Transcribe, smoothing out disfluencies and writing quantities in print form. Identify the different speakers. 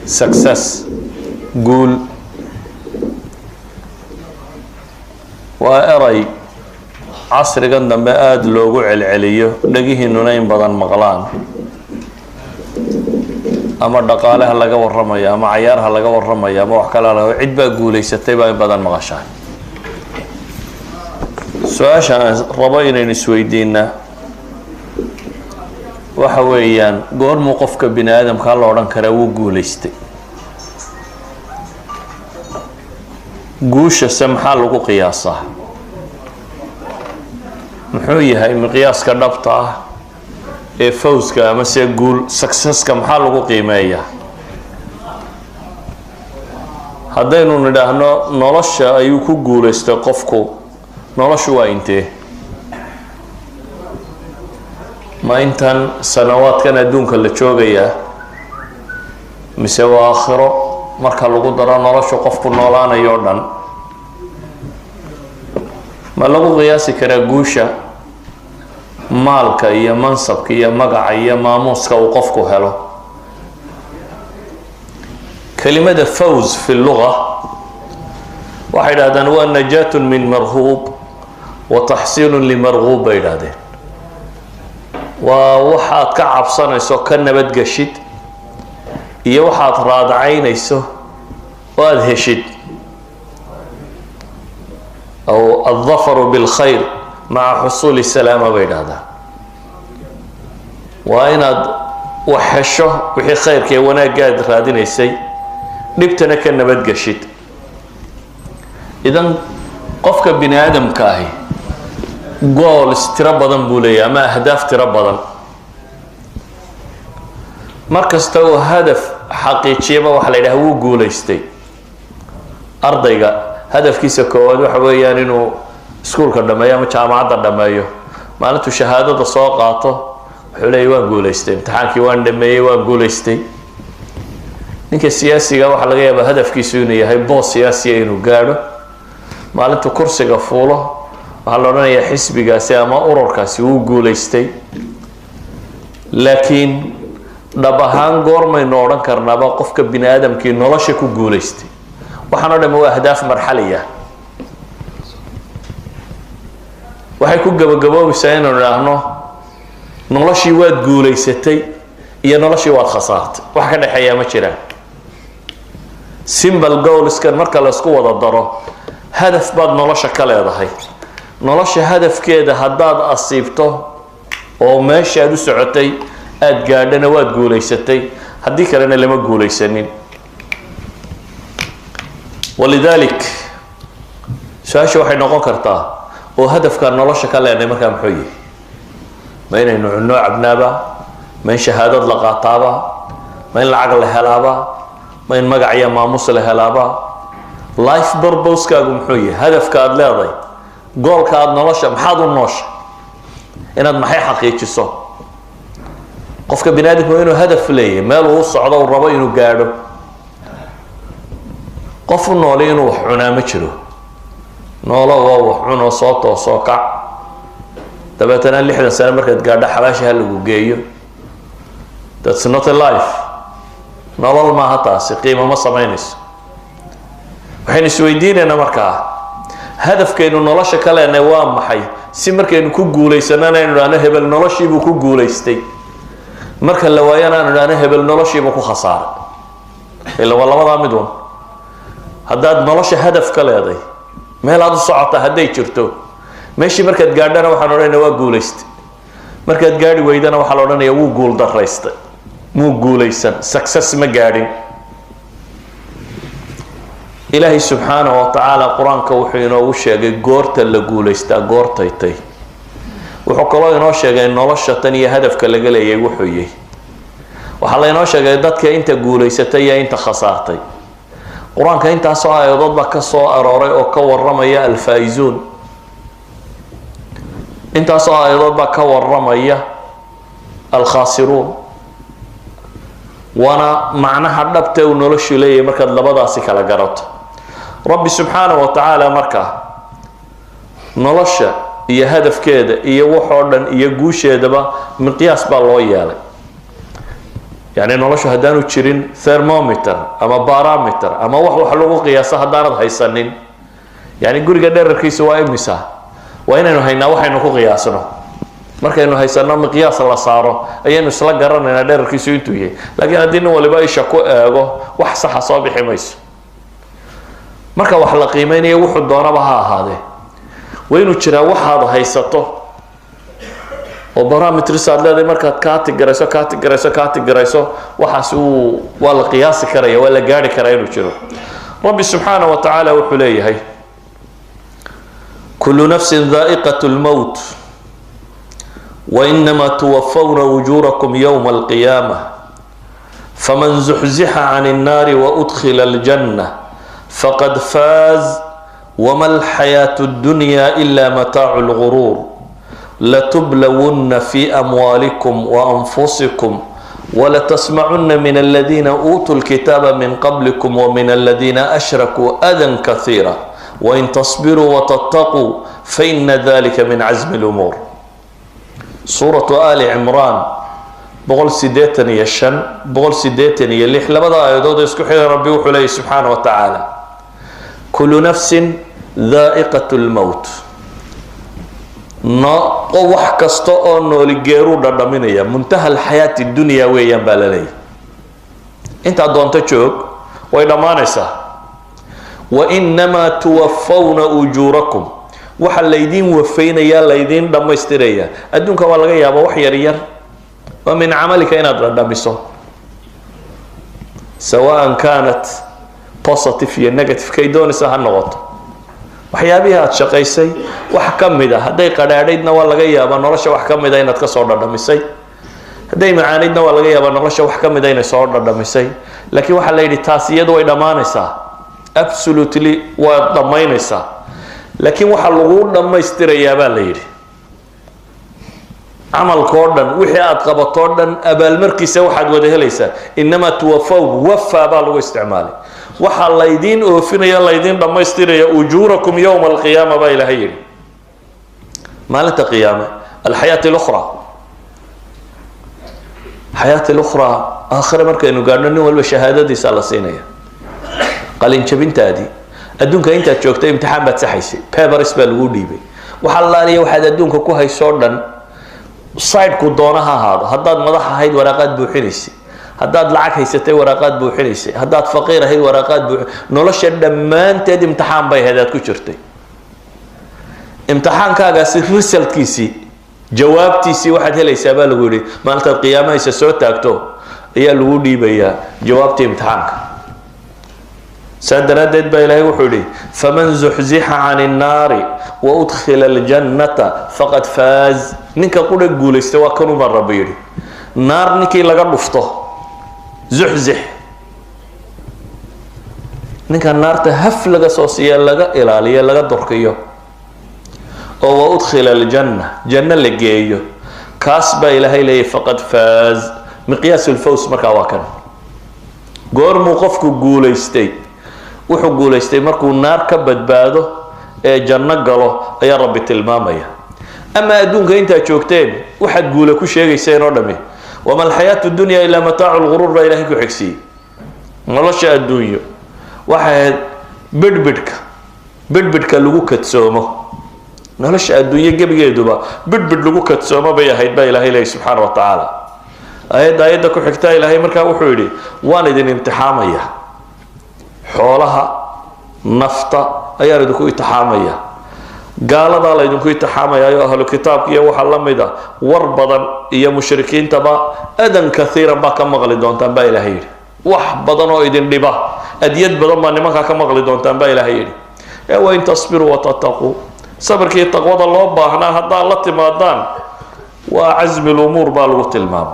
Speaker 1: Success, guul, waa eray casrigan dambe aada loogu celceliyo, dhegihiinuna in badan maqlaan. Ama dhaqaaleha laga warramayo, ama cayaarha laga warramayo, ama wax kale laga, cid baa guulaysatay baa in badan maqashaan. Su-aasha aan rabo inaynu isweydiinaa waxa weeyaan: goormuu qofka bini aadamkaa la odhan karaa wuu guulaystay? Guushase maxaa lagu qiyaasaa? Muxuu yahay miqyaaska dhabta ah ee fawska ama se guul, successka, maxaa lagu qiimeeyaa? Haddaynu nidhaahno nolosha ayuu ku guulaystay qofku, noloshu waa intee? Ma intan sanawaadkan adduunka la joogayaa, mise waa aakhiro marka lagu daro noloshu qofku noolaanayo o dhan? Ma lagu qiyaasi karaa guusha maalka iyo mansabka iyo magaca iyo maamuuska uu qofku helo? Kelimada fawz fi luga waxay idhahdaan waa najaat min marhuub wa taxsiinu limarguub bay idhahdeen. Waa waxaad ka cabsanayso ka nabadgeshid iyo waxaad raadacaynayso oo aada heshid, aw aldafaru bilkhayr maca xusuuli salaama bay idhahdaan. Waa inaad wax hesho wixii khayrka ee wanaaggaad raadinaysay, dhibtana ka nabadgeshid. Idan qofka bini aadamka ahi goals tiro badan buu leeyahy ama ahdaaf tiro badan. Mar kasta uu hadaf xaqiijiyaba waxaa la yidhaha wuu guulaystay. Ardayga hadafkiisa koowaad waxa weeyaan inuu iskuulka dhameeyo ama jaamacadda dhameeyo. Maalintuu shahaadada soo qaato wuxuu leeyay: "Waan guulaystay, imtixaankii waan dhameeyey, waan guulaystay." Ninka siyaasiga waxaa laga yaabaa hadafkiisu inuu yahay boos siyaasiya inuu gaadho. Maalintuu kursiga fuulo waxaa la odhanayaa xisbigaasi ama ururkaasi wuu guulaystay. Laakiin dhab ahaan goormaynu odhan karnaaba qofka bini aadamkii nolosha ku guulaystay? Waxaan o dhami waa ahdaaf marxaliya. Waxay ku gabagaboobaysaa inaynu idhaahno noloshii waad guulaysatay iyo noloshii waad khasaartay, wax ka dhexeeyaa ma jiraan. Simple goalskan marka la isku wada daro, hadaf baad nolosha ka leedahay. Nolosha hadafkeeda haddaad asiibto oo meesha aad u socotay aada gaadhana, waad guulaysatay. Haddii kalena lama guulaysanin. Walidalik su-aasha waxay noqon kartaa: oo hadafkaan nolosha ka leenahay markaa muxuu yihi? Ma inaynu cunno cabnaaba? Ma in shahaadad la qaataaba? Ma in lacag la helaaba? Ma in magac iyo maamus la helaaba? Life purposekaagu muxuu yahay? Hadafka aada leedahay, goalka aada nolosha, maxaad u noosha? Inaad maxay xaqiijiso? Qofka bini aadamku waa inuu hadaf leeyahay, meel uu socdo, uu rabo inuu gaadho. Qof u nooli inuu wax cunaa ma jiro. Noolo waa wax cunoo, soo toosoo kac, dabeetana 60 sano markaad gaadho xabaasha ha lagu geeyo. That's not a life. Nolol maaha taasi, qiimo ma samaynayso. Waxaynu isweydiinaynaa markaa: hadafkaynu nolosha ka leenahay waa maxay, si markaynu ku guulaysanana aynu idhahno hebel noloshiibuu ku guulaystay, marka la waayana aanu idhahno hebel noloshiibuu ku khasaaray? Ila waa labadaa mid un. Haddaad nolosha hadaf ka leeday, meel aad u socota hadday jirto, meeshii markaad gaadhana waxaan odhanaya waa guulaystay. Markaad gaadhi weydana waxaa la odhanaya wuu guul daraystay, muu guulaysan, success ma gaadhin. Ilaahay subxaanahu wa tacaala qur-aanka wuxuu inoogu sheegay goorta la guulaystaa goortay tay. Wuxuu kaloo inoo sheegay nolosha tan iyo hadafka laga leeyay wuxuu yahy. Waxaa laynoo sheegay dadka inta guulaysatay iyo inta khasaartay. Qur-aanka intaasoo aayadood baa ka soo arooray oo ka waramaya alfaa'izuun, intaasoo aayadood baa ka waramaya alkhaasiruun. Waana macnaha dhabta uu noloshu leeyahay markaad labadaasi kala garato. Rabbi subxaanahu wa tacaala markaa nolosha iyo hadafkeeda iyo waxoo dhan iyo guusheedaba miqyaas baa loo yeelay. Yani noloshu haddaanu jirin thermometer ama barometer ama wax lagu qiyaaso haddaanad haysanin, yani guriga dherarkiisa waa imisa, waa inaynu haynaa waxaynu ku qiyaasno. Markaynu haysano miqyaas la saaro ayaynu isla garanaynaa dherarkiisu intuu yahay. Laakiin haddii nin waliba isha ku eego, wax saxa soo bixi mayso. Marka wax la qiimeynayo, wuxuu doonaba ha ahaadee, waa inuu jiraa waxaad haysato oo barometers aad leedahay. Markaad kaati garayso, kaati garayso, kaati garayso, waxaas uu waa la qiyaasi karaya, waa la gaari karaa inuu jiro. Rabbi subxaana wa tacaala wuxuu leeyahay: كل نفس ذائقة الموت وإنما توفون أجوركم يوم القيامة فمن زحزح عن النار وأدخل الجنة فقد فاز وما الحياة الدنيا إلا متاع الغرور. لتبلون في أموالكم وأنفسكم ولتسمعن من الذين أوتوا الكتاب من قبلكم ومن الذين أشركوا أذى كثيرا وإن تصبروا وتتقوا فإن ذلك من عزم الأمور. Suuratu Ali Cimraan, 185, 186, labada aayadood ee isku xigan, Rabbi wuxuu leeyay subxaana wa tacaala: كل نفس ذائقة الموت. No, wax kasta oo nooli geeruu dhadhaminaya. منتهى الحياة الدنيا weeyaan baa la leeyahy. Intaad doonto joog, way dhammaanaysaa. وإنما توفون أجوركم, waxaa laydiin wafaynayaa, laydiin dhammaystiraya. Adduunka waa laga yaaba wax yar yar oo من عملك inaad dhadhamiso, سواء كانت positive iyo negative kay doonaysa ha noqoto. Waxyaabihii aada shaqaysay wax ka mid a, hadday qadhaadhaydna waa laga yaabaa nolosha wax ka mid a inaad kasoo dhadhamisay, hadday macaanaydna waa laga yaabaa nolosha wax ka mid a inay soo dhadhamisay. Laakiin waxaa la yidhi taas iyadu way dhammaanaysaa, absolutely waad dhammaynaysaa. Laakiin waxaa laguu dhammaystirayaa baa la yidhi camalkao dhan, wixii aad qabatoo dhan abaalmarkiisa waxaad wada helaysaa. إنما توفون, وفى baa lagu isticmaalay. Waxaa laydiin oofinaya, laydiin dhammaystiraya أجوركم يوم القيامة baa Ilaahay yidhi, maalinta qiyaame. الحياة الأخرى, حياة الأخرى, aakhire markaynu gaadhno, nin walba shahaadadiisa la siinaya, qalinjabintaadii. Adduunka intaad joogtay imtixaan baad saxaysay, papers baa lagu dhiibay. Waxa laaliya waxaad adduunka ku haysoo dhan, sideku doona ha ahaado, haddaad madax ahayd waraaqaad buuxinaysay, haddaad lacag haysatay waraaqaad buuxinaysay, haddaad faqiir ahayd waraaqaad buuxi. Nolosha dhammaanteed imtixaan bay ahayd aad ku jirtay. Imtixaankaagaasi resultkiisii, jawaabtiisii waxaad helaysaa baa lagu yidhi maalintaad qiyaamahaysa soo taagto ayaa lagu dhiibayaa jawaabtii imtixaanka. Saa daraaddeed baa Ilaahay wuxuu yidhi: فمن زحزح عن النار وأدخل الجنة فقد فاز. Ninka qura guulaysta waa kanuma, Rabbi yidhi, naar ninkii laga dhufto. زحزح, ninka naarta haf laga soo siiya, laga ilaaliyo, laga dorkiyo oo وأدخل الجنة, janno la geeyo, kaas baa Ilaahay leeyahy فقد فاز. مقياس الفوز markaa waa kan. Goormuu qofku guulaystay? Wuxuu guulaystay markuu naar ka badbaado ee janno galo ayaa Rabbi tilmaamaya. Ama adduunka intaad joogteen waxaad guula ku sheegayseen oo dhami, وما الحياة الدنيا إلا متاع الغرور baa Ilahay ku xigsiiyey. Nolosha adduunyo waxay ahayd bidhbidhka, bidhbidhka lagu kadsoomo. Nolosha adduunyo gebigeeduba bidhbidh lagu kadsoomo bay ahayd baa Ilahay leeyay subxaana wa tacaala. Aayadda ku xigtaa Ilaahay markaa wuxuu yidhi: waan idin imtixaamaya, xoolaha, nafta ayaan idinku imtixaamaya, gaaladaa la idinku imtixaamaya oo ahlu kitaabka iyo waxaa la mid a, war badan iyo mushrikiintaba أذى كثيرا baa ka maqli doontaan baa Ilaahay yidhi. Wax badan oo idin dhiba, adyad badan baa nimankaa ka maqli doontaan baa Ilaahay yidhi. Ee وإن تصبروا وتتقوا, sabirkii taqwada loo baahnaa haddaad la timaadaan, waa عزم الأمور baa lagu tilmaamay.